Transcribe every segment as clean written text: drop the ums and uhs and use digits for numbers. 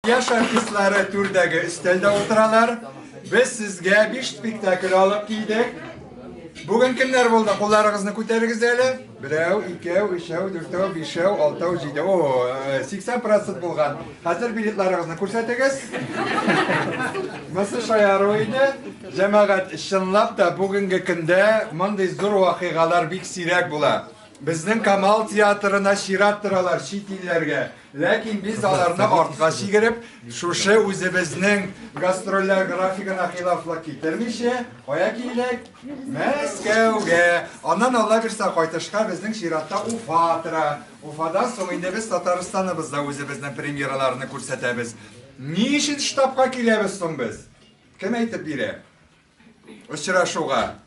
Яшь артистлары түрдәге өстәлдә утыралар. Без сезгә 5 спектакль алып килдек. Бүген кемнәр булды? Кулларыгызны күтәрегез әле. Берәү, икәү, өчәү, дүртәү, бишәү, алтау, җиде. О, 80% булган. Хәзер билетларыгызны күрсәтегез. Монысы шаяру иде. Җәмәгать, чынлап та бүгенге көндә мондый зур вакыйгалар бик сирәк була. Безнең Камал театрына чират торалар чит илләргә. Ләкин без аларны артка чигереп, шушы үзебезнең гастрольләр графигына хилафлык китермичә, кая килдек? Мәскәүгә. Аннан Алла бирсә кайтышка безнең чиратта Уфа тора. Уфадан соң инде без Татарстаныбызда үзебезнең премьераларны күрсәтәбез. Ни өчен штабка киләбез соң без? Кем әйтеп бирә? Очрашуга.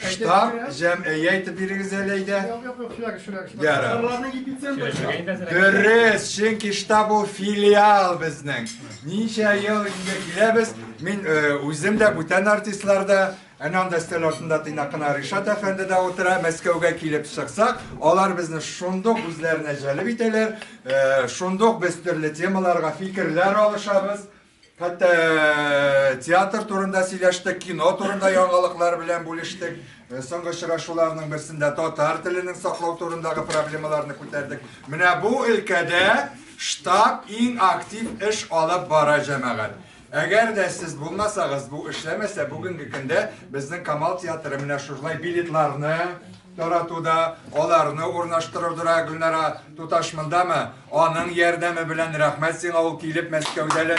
Штаб җәмгыять әйтеп бирегез әле әйдә. Юк, юк, юк, сөйләгез, сөйләгез. Ярар. Татарларның эпицентры штаб. Дөрес, чөнки штаб ул филиал безнең. Ничә ел инде киләбез. Мин үзем дә, бүтән артистлар да, әнә анда өстәл артында тыйнак кына Ришат әфәнде дә утыра. Мәскәүгә килеп чыксак, алар безне шундук үзләренә җәлеп итәләр. Шундук без төрле темаларга фикерләр алышабыз. Хәтта театр турында сөйләштек, кино турында яңалыклар белән бүлештек. Соңгы очрашуларның берсендә татар теленең саклау турындагы проблемаларны күтәрдек. Менә бу өлкәдә штаб иң актив эш алып бара, җәмәгать. Әгәр дә сез булмасагыз, бу эшләмәсә, бүгенге көндә безнең Камал театры менә шулай билетларны таратуда, аларны урнаштыруда Гөлнара туташ мондамы? Аның ярдәме белән рәхмәт сиңа, ул килеп Мәскәүдә әле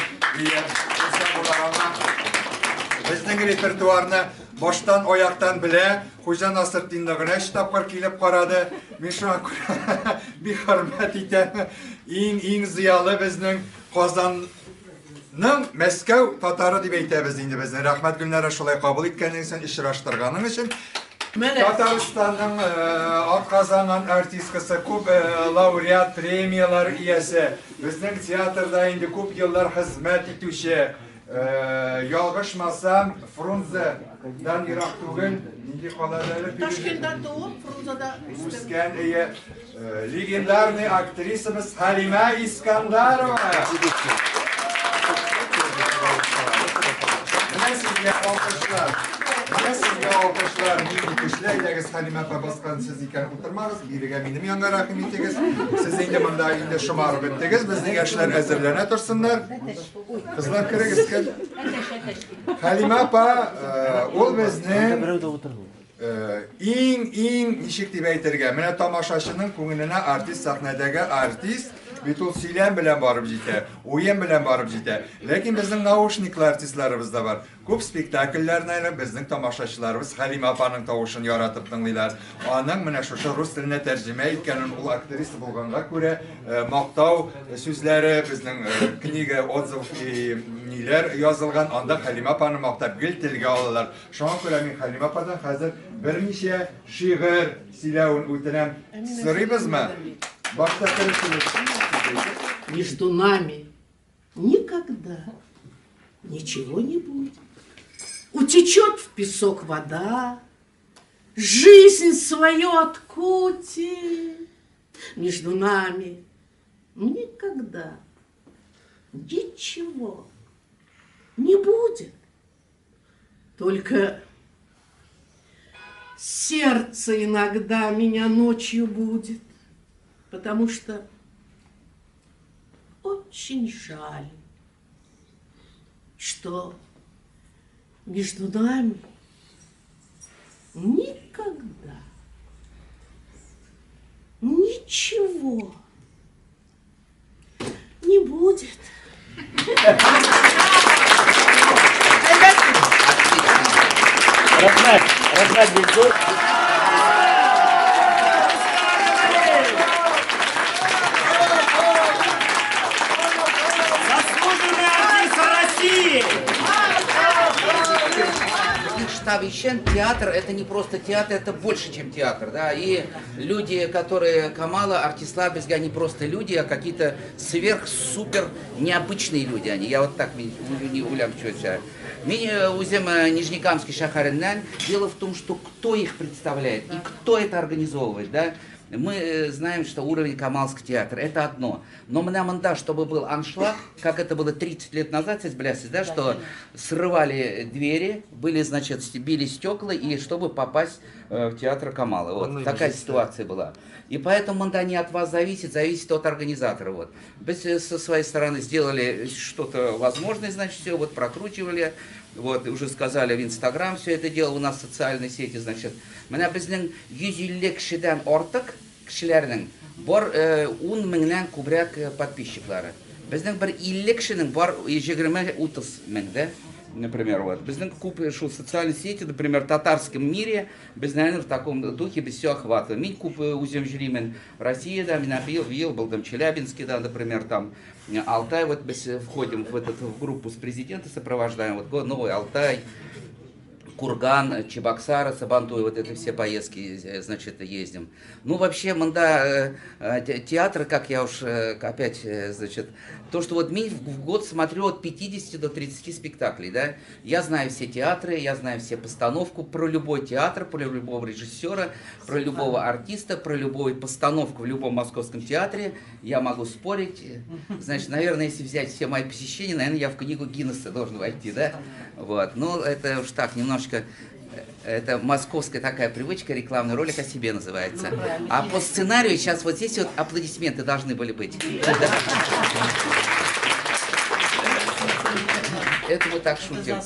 безнең репертуарны баштан аяктан белә. Хуҗа Насретдинны гына өч тапкыр килеп карады. Мин шуңа күрә бик хөрмәт итәм. Иң-иң зыялы безнең Казанның Мәскәү татары дип әйтәбез инде безне. Рәхмәт Гөлнара шулай кабул иткәнең өчен, очраштырганың өчен. Татарстанның атказанган артисткасы, күп лауреат, премияләр иясе, безнең театрда инде күп еллар хезмәт итүче, ялгышмасам, Фрунзедан ерак түгел, нинди калада әле? Ташкентта туып, Фрунзеда үскән, әйе, легендарный актрисабыз Халимә Искандарова. Менә сезгә алкышлар. Менә сезгә алкышлар. Нинди көчле. Әйдәгез, Халимә апа, баскан сез икән, утырмагыз. Бирегә минем янга рәхим итегез. Сез инде монда инде шомарып беттегез. Безнең яшьләр әзерләнә торсыннар. Кызлар, керегез, кер. Халимә апа, ул безнең иң-иң, ничек дип әйтергә, менә тамашачының күңеленә артист, сәхнәдәге артист, бит ул сөйләм белән барып җитә, уен белән барып җитә. Ләкин безнең наушниклы артистларыбыз да бар. Күп спектакльләрне әле безнең тамашачыларыбыз Хәлимә апаның тавышын яратып тыңлыйлар. Аның менә шушы рус теленә тәрҗемә иткәнен, ул актриса булганга күрә, мактау сүзләре, безнең книга отзыв и ниләр язылган, анда Хәлимә апаны мактап гел телгә алалар. Шуңа күрә мин Хәлимә ападан хәзер берничә шигырь сөйләвен үтенәм. Сорыйбызмы? Башта керешегез. Между нами никогда ничего не будет. Утечет в песок вода, жизнь свою откутит. Между нами никогда ничего не будет. Только сердце иногда меня ночью будет, потому что очень жаль, что между нами никогда ничего не будет. Рәхмәт, рәхмәт бик зур. Заслуженный артист России! Штаб Ищен, театр это не просто театр, это больше, чем театр, да, и люди, которые Камала, артистлар безгә не просто люди, а какие-то сверх-супер необычные люди они. Я вот так не улям чё-то. Мин үзем Нижнекамский шәһәреннән. Дело в том, что кто их представляет и кто это организовывает, да? Мы знаем, что уровень Камалского театра – это одно. Но менә монда, чтобы был аншлаг, как это было 30 лет назад, сез беләсез, да, что срывали двери, были, значит, били стекла, и чтобы попасть в театр Камала. Вот такая ситуация была. И поэтому монда не от вас зависит, зависит от организатора. Вот. Без со своей стороны сделали что-то возможное, значит, все, вот прокручивали, вот, уже сказали в Инстаграм все это дело у нас в социальной сети, значит. Менә безнең 150 кешедән артык кешеләрнең бар 10 меңнән күбрәк подписчиклары. Безнең бер 50 кешенең бар 20-30 мең, да? Например, вот. Безнең күп шул социальные сети, например, в татарском мире, без, наверное, в таком духе без все охватываем. Мин күп үзем йөримен Россиядә, мин быел булдым Челябинске, да, например, там Алтай, вот без входим в этот в группу с президента, сопровождаем, вот Новый Алтай, Курган, Чебоксары, Сабантуй, вот это все поездки, значит, ездим. Ну, вообще, монда театр, как я уж опять, значит, то, что вот мин в год смотрю от 50 до 30 спектаклей, да, я знаю все театры, я знаю все постановку про любой театр, про любого режиссера, про любого артиста, про любую постановку в любом московском театре, я могу спорить, значит, наверное, если взять все мои посещения, наверное, я в книгу Гиннесса должен войти, да, вот, ну, это уж так, немножко, это московская такая привычка, рекламный ролик о себе называется. А по сценарию сейчас вот здесь вот аплодисменты должны были быть. Да. Это мы так шутим.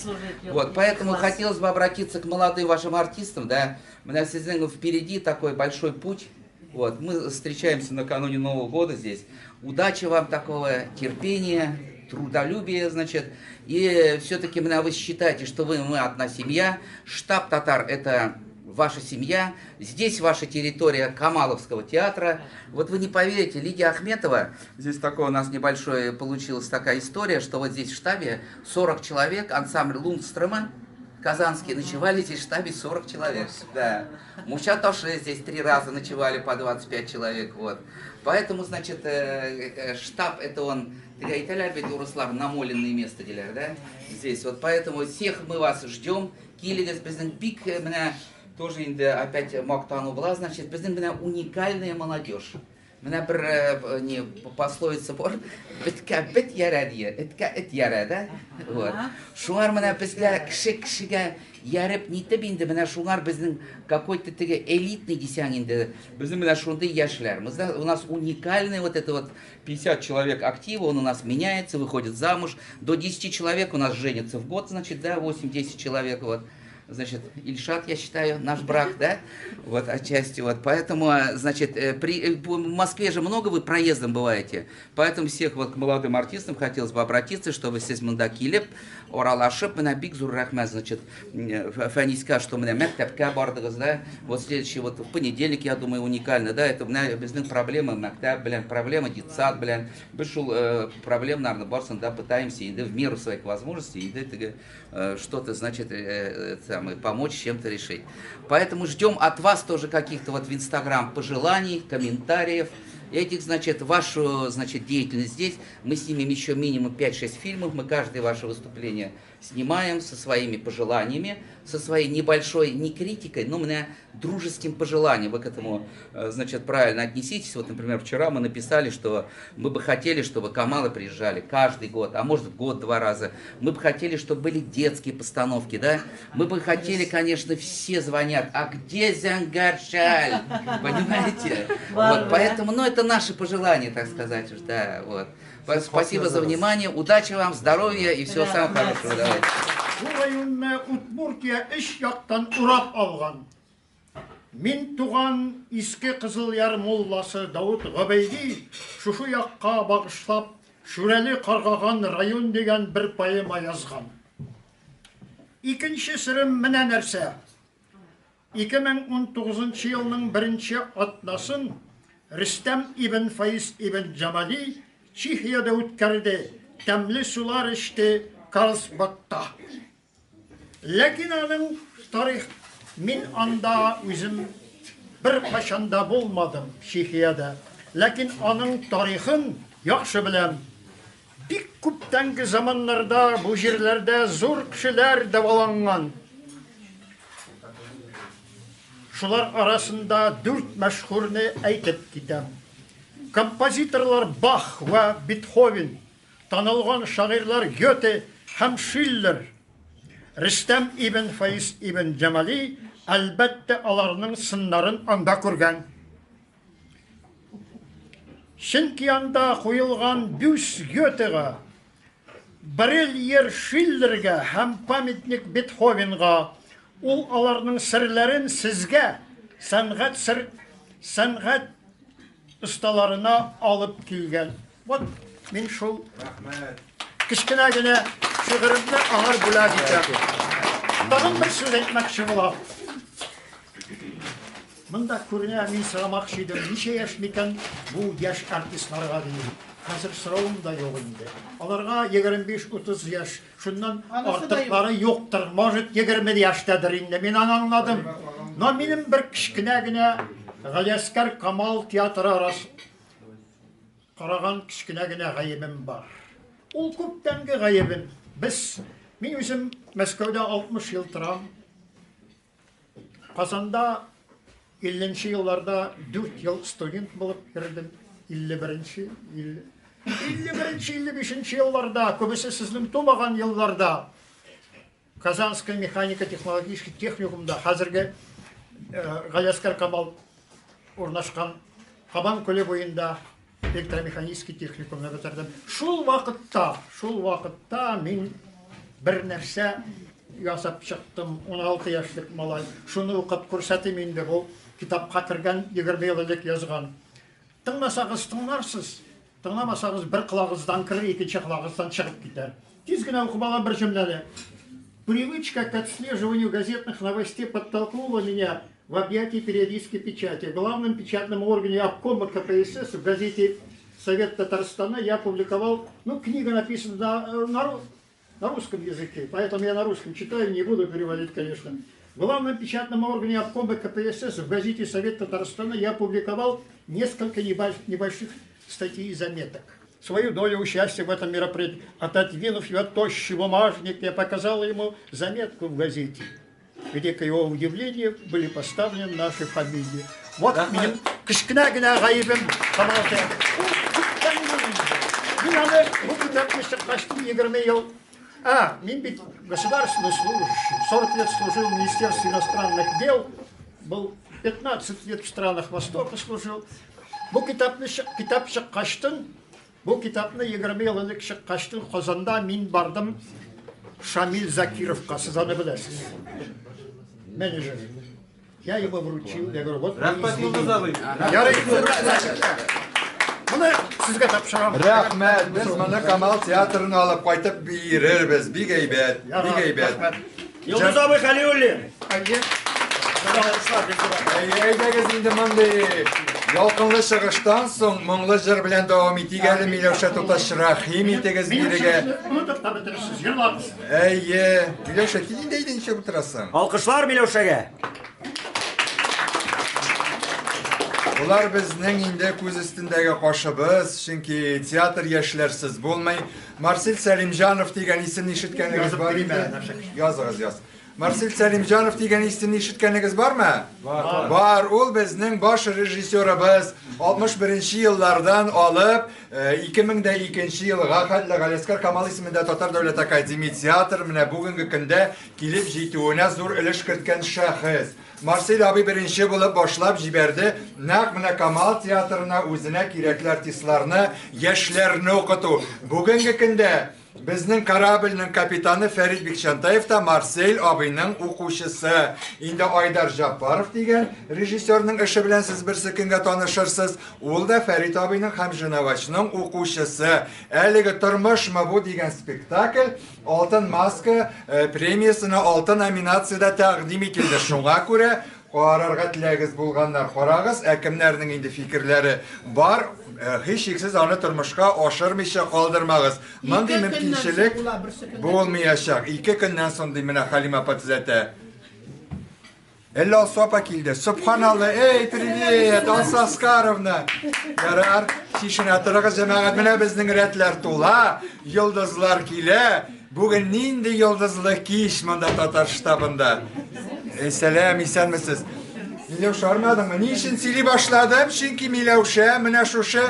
Вот, поэтому хотелось бы обратиться к молодым вашим артистам, да. У нас впереди такой большой путь. Вот, мы встречаемся накануне Нового года здесь. Удачи вам такого, терпения, трудолюбия, значит. И все-таки вы считаете, что мы одна семья. Штаб татар – это ваша семья. Здесь ваша территория Камаловского театра. Вот вы не поверите, Лидия Ахметова, здесь такое у нас небольшое получилась такая история, что вот здесь в штабе 40 человек, ансамбль Лундстрема, казанские, ночевали здесь в штабе 40 человек. Да. Мунча ташы здесь 3 раза ночевали по 25 человек. Вот. Поэтому, значит, штаб это он, урыслар намоленное место диләр, да? Здесь. Вот поэтому всех мы вас ждем. Килегез безнең бик менә тоже инде опять мактану була, значит, безнең менә уникальная молодежь. Менә бер не пословица бар, беткә бет иярә дия, эткә эт иярә, да? Вот. Шуңар менә безгә кеше кешегә ияреп нитеп инде менә шуңар безнең какой-то теге элитный дисәң инде, безнең менә шундый яшьләр. У нас уникальный вот это вот 50 человек актива, он у нас меняется, выходит замуж. До 10 человек у нас женится в год, значит, да, 8-10 человек, вот. Значит, Ильшат, я считаю, наш брак, да, вот, отчасти, вот, поэтому, значит, в Москве же много вы проездом бываете, поэтому всех вот к молодым артистам хотелось бы обратиться, чтобы сез монда килеп, аралашып, менә бик зур рәхмәт, значит, Фәнискә, что менә мәктәпкә бардыгыз, да, вот следующий вот в понедельник, я думаю, уникально, да, это менә безнең проблема мәктәп белән, проблема детсад белән, без шул проблем, наверное, барысын да пытаемся инде в меру своих возможностей, инде теге что-то, значит, самое, помочь чем-то решить. Поэтому ждем от вас тоже каких-то вот в Инстаграм пожеланий, комментариев. Этих, значит, вашу, значит, деятельность здесь. Мы снимем еще минимум 5-6 фильмов. Мы каждое ваше выступление снимаем со своими пожеланиями, со своей небольшой, не критикой, но у меня дружеским пожеланием. Вы к этому, значит, правильно отнеситесь. Вот, например, вчера мы написали, что мы бы хотели, чтобы Камалы приезжали каждый год, а может в год 2 раза. Мы бы хотели, чтобы были детские постановки, да? Мы бы хотели, конечно, все звонят, а где Зәңгәр шәл? Понимаете? Вот, поэтому, ну, это наши пожелания, так сказать уж, да, вот. Спасибо за внимание, удачи вам, здоровья и всего самого хорошего. Давайте. Бу районны Удмуртия өч яктан урап алган. Мин туган Иске Кызылъяр мулласы Давыт Гобәйди шушы якка багышлап Шүрәле каргаган район дигән бер поэма язган. Икенче серем менә нәрсә. 2019 елның беренче атнасын Рөстәм ибн Фаиз ибн Джамали Чехиядә үткәрде, тәмле сулар эчте Карлсбадта. Ләкин аның тарих мин анда үзем бер кашан да булмадым Чехиядә. Ләкин аның тарихын яхшы беләм. Бик күптәнге заманнарда бу җирләрдә зур кешеләр дәваланган. Шулар арасында дүрт мәшһүрне әйтеп китәм. Композиторлар Бах вә Бетховен, танылган шагыйрьләр Гёте һәм Шиллер, Рөстәм ибн Фаиз ибн Җамали, әлбәттә, аларның сыннарын анда күргән. Чөнки анда куелган бюст Гётега, барельер Шиллерга һәм памятник Бетховенга, ул аларның серләрен сезгә, сәнгать сер, сәнгать осталарына алып килгән. Вот мин шул кечкенә генә шигыремне аңар бүләк итәм. Тагын бер сүз әйтмәкче булам. Монда күренә, мин сорамакчы идем, ничә яшь микән бу яшь артистларга дим. Хәзер соравым да юк инде. Аларга 25-30 яшь, шуннан артыклары юктыр. Может, 20 яшьтәдер инде, мин аны аңладым. Но минем бер кечкенә генә Галиәскәр Камал театры арасы караган кечкенә генә гаебем бар. Ул күптәнге гаебем. Без, мин үзем Мәскәүдә 60 ел торам. Казанда 50 нче елларда 4 ел студент булып йөрдем. 51 нче, 51 нче, 55 нче елларда, күбесе сезнең тумаган елларда Казанская механика-технологический техникумда хәзерге Галиәскәр Камал урнашкан Кабан күле буенда электромеханический техникумны бетердем. Шул вакытта, шул вакытта мин бер нәрсә ясап чыктым, 16 яшьлек малай. Шуны укып күрсәтим инде, бу китапка кергән 20 ел элек язган. Тыңласагыз тыңларсыз, тыңламасагыз бер колагыгыздан керер, икенче колагыгыздан чыгып китәр. Тиз генә укып алам бер җөмләне. Привычка к отслеживанию газетных новостей подтолкнула меня в объятия периодической печати. В главном печатном органе обкома КПСС в газете «Совет Татарстана» я публиковал, ну, книга написана на русском языке, поэтому я на русском читаю, не буду переводить, конечно. В главном печатном органе обкома КПСС в газете «Совет Татарстана» я публиковал несколько небольших статей и заметок. Свою долю участия в этом мероприятии, отодвинув его тощий бумажник, я показал ему заметку в газете, где, к его удивлению, были поставлены наши фамилии. Вот минем кечкенә генә гаебем Камал Мин аны бу китапны чыккачтын 20 ел. А, мин бит государственный служащий, 40 лет служил в Министерстве иностранных дел, был 15 лет в странах Востока служил. Бу китапны китап чыккачтын, бу китапны 20 ел элек чыккачтын Казанда мин бардым Шамиль Закировка, сез аны беләсез. Менеджер. Я ему вручил, я говорю, вот. Рәхмәт, Йолдыз абый. Ярый. Моны сезгә тапшырам. Рәхмәт, без моны Камал театрына алып кайтып бирербез. Бик әйбәт, бик әйбәт. Йолдыз абый Хәлиуллин. Әйе. Әйдәгез инде мондый ялкынлы чыгыштан соң моңлы җыр белән дәвам итик әле. Миләүшә туташ, рәхим итегез бирегә. Онытып та бетерерсез, җырлагыз. Әйе, Миләүшә, кил инде, әйдә, ничек утырасың? Алкышлар Миләүшәгә. Болар безнең инде күз өстендәге кашыбыз, чөнки театр яшьләрсез булмый. Марсель Сәлимҗанов дигән исемне ишеткәнегез бар инде. Языгыз, яз. Марсель Сәлимҗанов дигән исемне ишеткәнегез бармы? Бар. Бар. Ул безнең баш режиссерыбыз. 61 еллардан алып 2002 елга хәтле Галиәсгар Камал исемендә Татар дәүләт академия театры менә бүгенге көндә килеп җитүенә зур өлеш керткән шәхес. Марсель абый беренче булып башлап җибәрде нәкъ менә Камал театрына үзенә кирәкле артистларны, яшьләрне укыту. Бүгенге көндә безнең корабльнең капитаны Фәрит Бикчәнтаев та Марсель абыйның укучысы. Инде Айдар Җаппаров дигән режиссерның эше белән сез берсе көнгә танышырсыз. Ул да Фәрит абыйның һәм Женавачның укучысы. Әлеге «Тормышмы бу» дигән спектакль Алтын маска премиясенә алты номинациядә тәкъдим ителде. Шуңа күрә карарга теләгез булганнар карагыз, ә кемнәрнең инде фикерләре бар, һичшиксез аны тормышка ашырмыйча калдырмагыз. Мондый мөмкинчелек булмаячак. 2 көннән соң ди менә Халима апа төзәтә. Әллә Алсу апа килде. Субханалла, эй, привет, Алсу Аскаровна. Ярар, чишенә торыгыз, җәмәгать. Менә безнең рәтләр тула, йолдызлар килә. Бүген нинди йолдызлы кич монда татар штабында. Сәлам, исәнмесез. Миләүшә, армадыңмы? Ни өчен сөйли башладым? Чөнки Миләүшә менә шушы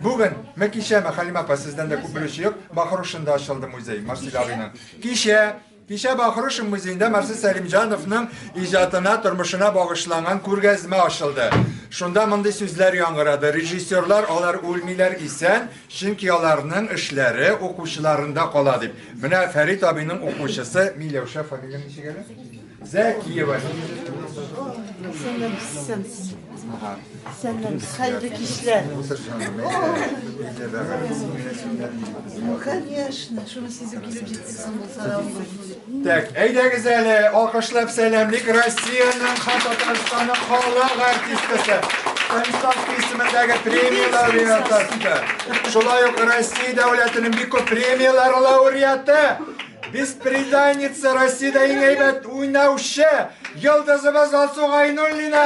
бүген, ме кичәме, Хәлимә апа, сездән дә күп белүче юк, Бахрушинда ачылды музей, Марсель абыйның. Кичә Бахрушин музеенда Марсель Сәлимҗановның иҗатына, тормышына багышланган күргәзмә ачылды. Шунда мондый сүзләр яңгырады. Режиссерлар алар үлмиләр, исән, чөнки аларның эшләре укучыларында кала дип. Менә Фәрит абыйның укучысы Миләүшә, фамилияң ничек әле? Зәкиева. Хәерле кичләр. Ну, конечно, шуны сизеп килеп җиттек булса да. Так, әйдәгез әле, алкышлап сәламлик Россиянең һәм Татарстанның халык артисткасы, Станиславский исемендәге премия лауреаты, шулай ук Россия дәүләтенең бик күп премияләре лауреаты, бесприданница Россиядә иң әйбәт уйнаучы йолдызыбыз Алсу Гайнуллина.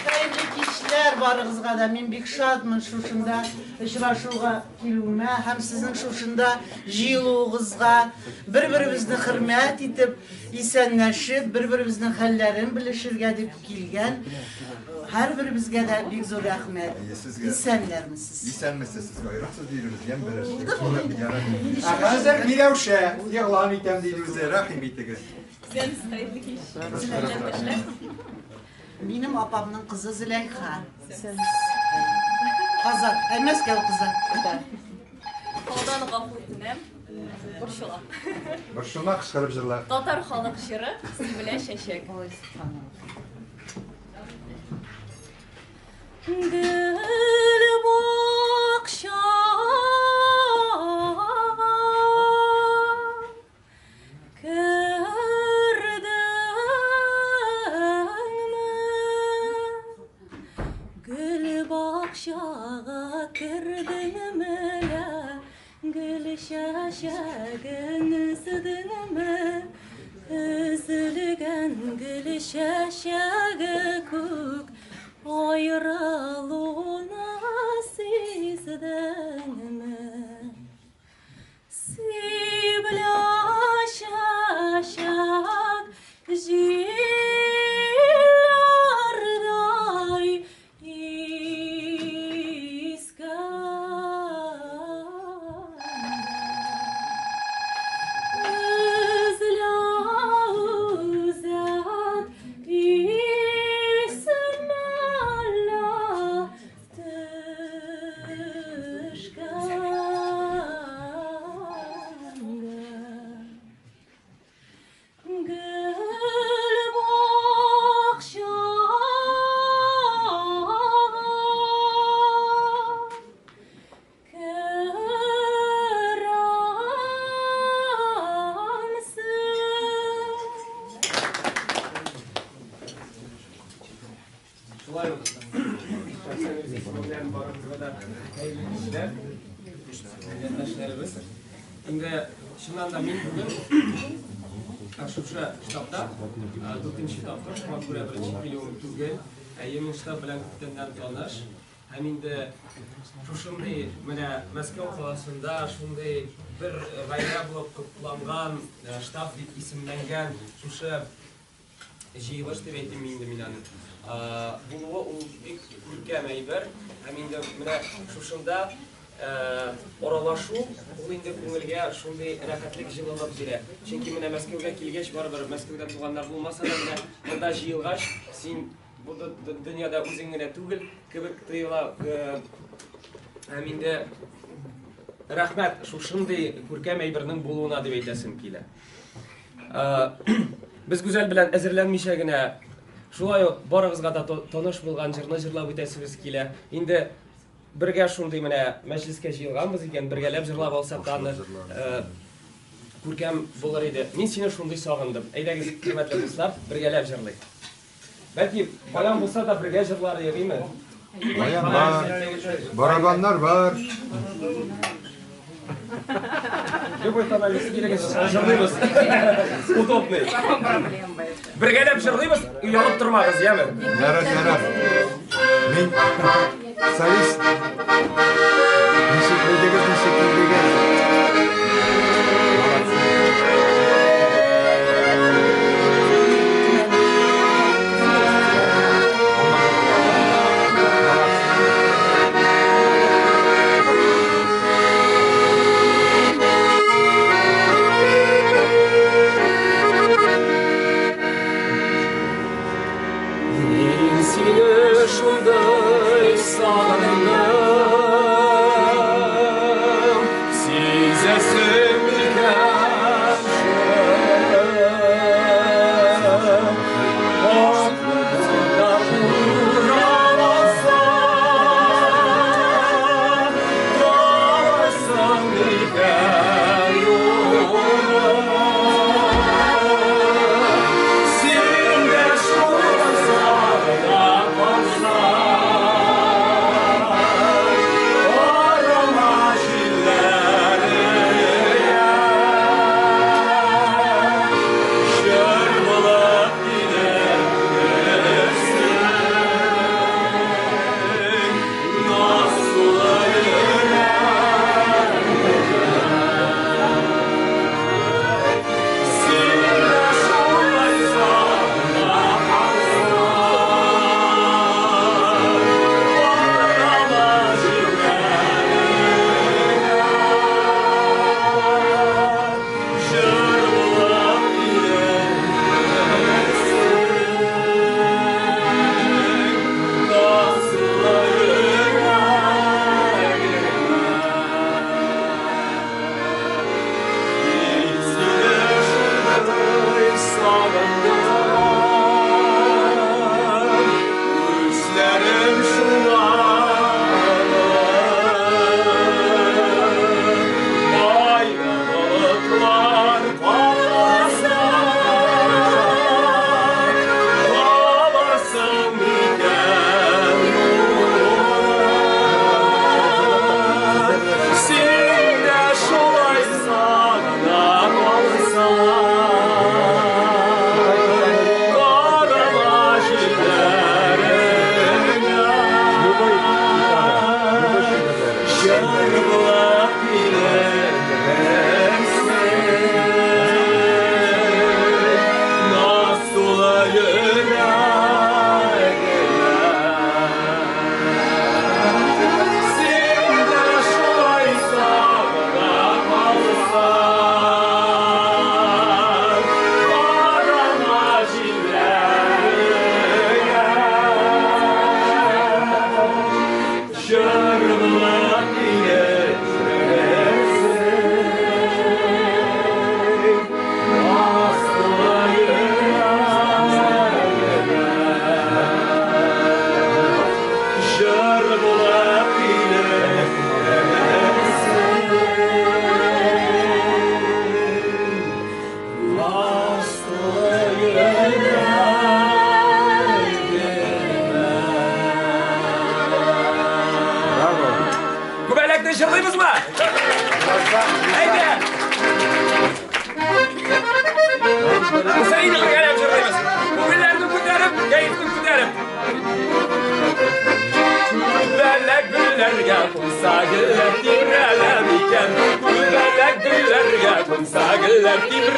Хәерле кичләр барыгызга да. Мин бик шатмын шушында очрашуга килүемә һәм сезнең шушында җыелуыгызга, бер-беребезне хөрмәт итеп, исәнләшеп, бер-беребезнең хәлләрен белешергә дип килгән һәрберебезгә дә бик зур рәхмәт. Исәннәрмесез? Исәнмесез, сезгә аерымсыз диребез, ямь берәр. Ә хәзер Миләүшә игълан итәм диде үзе, рәхим итегез. Минем апамның кызы Зөләйха. Казан, Мәскәү кызы. Алдан гафу үтенәм. Борчыла. Борчылма, кычкырып җырла. Татар халык җыры Сибелә чәчәк. Гөл бакчага кердеңме? Гөл бакчага кердеңме лә? Гөл чәчәген өздеңме? Өзелгән гөл чәчәге күк аерылуны сиздеңме? Сибелә чәчәк җилләрдәй искәндә. Өзелә үзәк исемә төшкәнгә. Гөл бакчага керәмсең. Шулай ук шәхсән үз исемемнән барыгызга да хәерле кичләр, милләттәшләребез. Инде чыннан да мин бүген шушы штабта дүртенче тапкыр, шуңа күрә беренче килүем түгел. Әйе, мин штаб белән күптәннән таныш. Һәм инде шушындый менә Мәскәү каласында шундый бер гаилә булып тупланган штаб дип исемләнгән шушы җыелыш дип әйтим инде мин аны. Булуы ул бик күркәм әйбер. Һәм инде менә шушында аралашу ул инде күңелгә шундый рәхәтлек, җылылык бирә. Чөнки менә Мәскәүгә килгәч, барыбер Мәскәүдә туганнар булмаса да, менә монда җыелгач, син бу дөньяда үзең генә түгел кебек тоела. Һәм инде рәхмәт шушындый күркәм әйбернең булуына дип әйтәсем килә. Без Гүзәл белән әзерләнмичә генә шулай ук барыгызга да таныш булган җырны җырлап үтәсебез килә. Инде бергә шундый менә мәҗлескә җыелганбыз икән, бергәләп җырлап алсак та аны күркәм булыр иде. Мин сине шундый сагындым. Әйдәгез, хөрмәтле дуслар, бергәләп җырлыйк. Бәлки баян булса да бергә җырлар идеме? Баян бар, барабаннар бар. Любой тональность килегез, җырлыйбыз. Удобный. Бергәләп җырлыйбыз, оялып тормагыз, яме? Ярар, ярар. Мин солист. Ничек белдегез, ничек белдегез? Молодцы.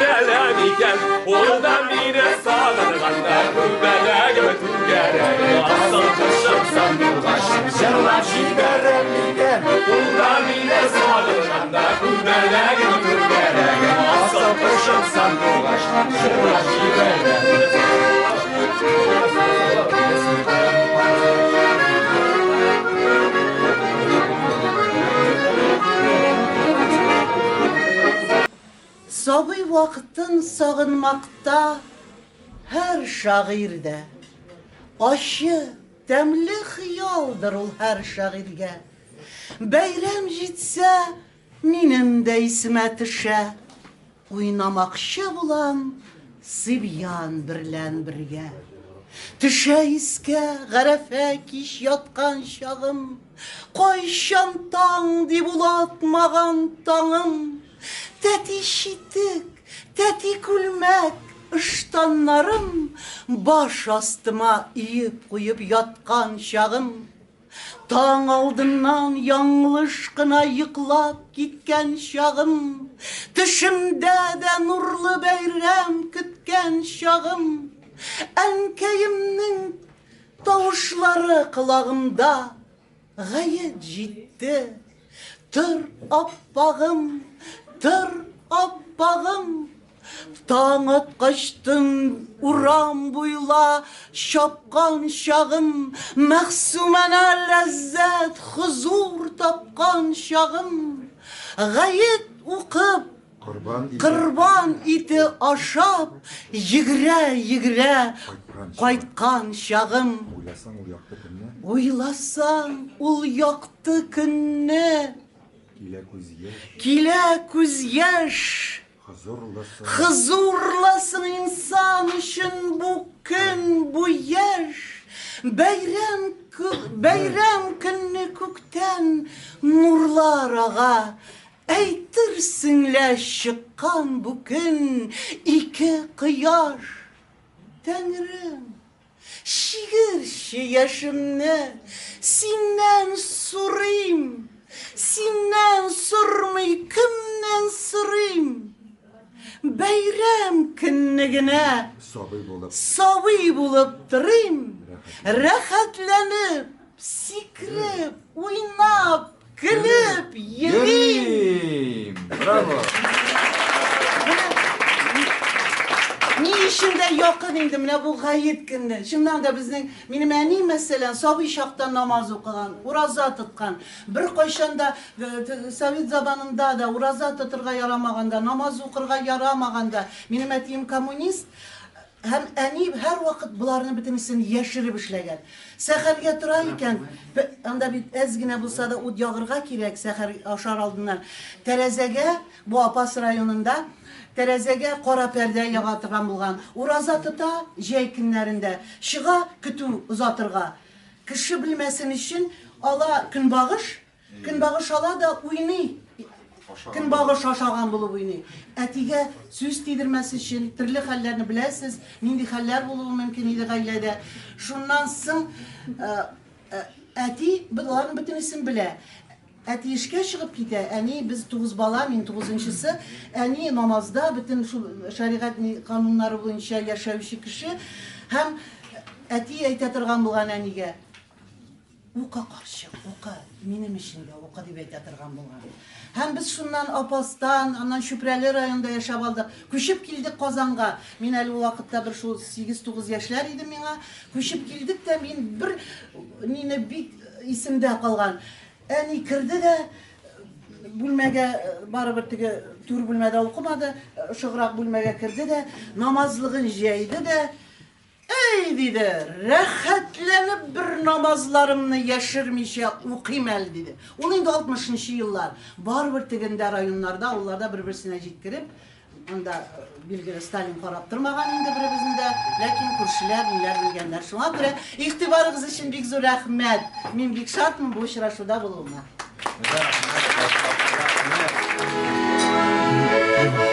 Күрәлә микән? Ул да мине сагынганда күбәләгем түгәрәк. Асыл кошым сандугач җырлап җибәрә микән? Ул да мине сагынганда күбәләгем түгәрәк. Асыл кошым сандугач җырлап җибәрә. Сабый вакытын сагынмакта һәр шагыйрь дә. Ачы, тәмле хыялдыр ул һәр шагыйрьгә. Бәйрәм җитсә, минем дә исемә төшә. Уйнамакчы булам Сибьян берлән бергә. Төшә искә Гарәфә кич яткан чагым, кайчан таң дип улатмаган таңым. Тәти читек, тәти күлмәк, ыштаннарым баш астыма өеп куеп яткан чагым. Таң алдыннан яңлыш кына йоклап киткән чагым, төшемдә дә нурлы бәйрәм көткән чагым. Әнкәемнең тавышлары колагымда: "Гает җитте, тор, аппагым, тор, аппагым". Таң аткачтын урам буйла чапкан чагым, мәгъсуманә ләззәт, хозур тапкан чагым. Гает укып, корбан ите ашап, йөгерә-йөгерә кайткан чагым. Уйласаң ул якты көнне, килә күз яшь. Хозурласын инсан өчен бу көн, бу яшь. Бәйрәм, бәйрәм көнне күктән нурлар ага. Әйтерсең лә чыккан бу көн ике кояш. Тәңрем, чигерче яшемне, синнән сорыйм. Синнән сормый кемнән сорыйм? Бәйрәм көнне генә сабый булып, сабый булып торыйм, рәхәтләнеп, сикереп, уйнап, көлеп йөрим. Браво! Ни өчен дә якын инде менә бу гает көнне. Чыннан да безнең, минем әни, мәсәлән, сабый чактан намаз укыган, ураза тоткан. Беркайчан да совет заманында да ураза тотырга ярамаганда, намаз укырга ярамаганда, минем әтием коммунист, һәм әни һәрвакыт боларны бөтенесен яшереп эшләгән. Сәхәргә тора икән, анда бит әз генә булса да ут ягырга кирәк сәхәр ашар алдыннан. Тәрәзәгә, бу Апас районында, тәрәзәгә кара пәрдә яга торган булган. Ураза тота җәй көннәрендә, чыга көтү озатырга. Кеше белмәсен өчен ала көнбагыш, көнбагыш ала да уйный. Көнбагыш ашаган булып уйный. Әтигә сүз тидермәс өчен, төрле хәлләрне беләсез, нинди хәлләр булуы мөмкин иде гаиләдә. Шуннан соң әти боларның бөтенесен белә. Әти эшкә чыгып китә, әни, без тугыз бала, мин тугызынчысы, әни намазда, бөтен шул шәригать кануннары буенча яшәүче кеше. Һәм әти әйтә торган булган әнигә: "Укы, карчык, укы, минем өчен дә укы", дип әйтә торган булган. Һәм без шуннан Апастан, аннан Чүпрәле районында яшәп алдык. Күчеп килдек Казанга. Мин әле ул вакытта бер шул 8-9 яшьләр иде миңа. Күчеп килдек тә, мин бер мине бик исемдә калган. Әни керде дә бүлмәгә, барыбер теге түр бүлмәдә укымады, ышыграк бүлмәгә керде дә, намазлыгын җәйде дә, "Әй, диде, рәхәтләнеп бер намазларымны яшермичә укыйм әле", диде. Ул инде 60 еллар. Барыбер тегендә районнарда, авылларда бер-берсенә җиткереп, анда билгеле Сталин карап тормаган инде беребезне дә, ләкин күршеләр ниләр белгәннәр. Шуңа күрә игътибарыгыз өчен бик зур рәхмәт. Мин бик шатмын бу очрашуда булуыма. Рәхмәт, рәхмәт.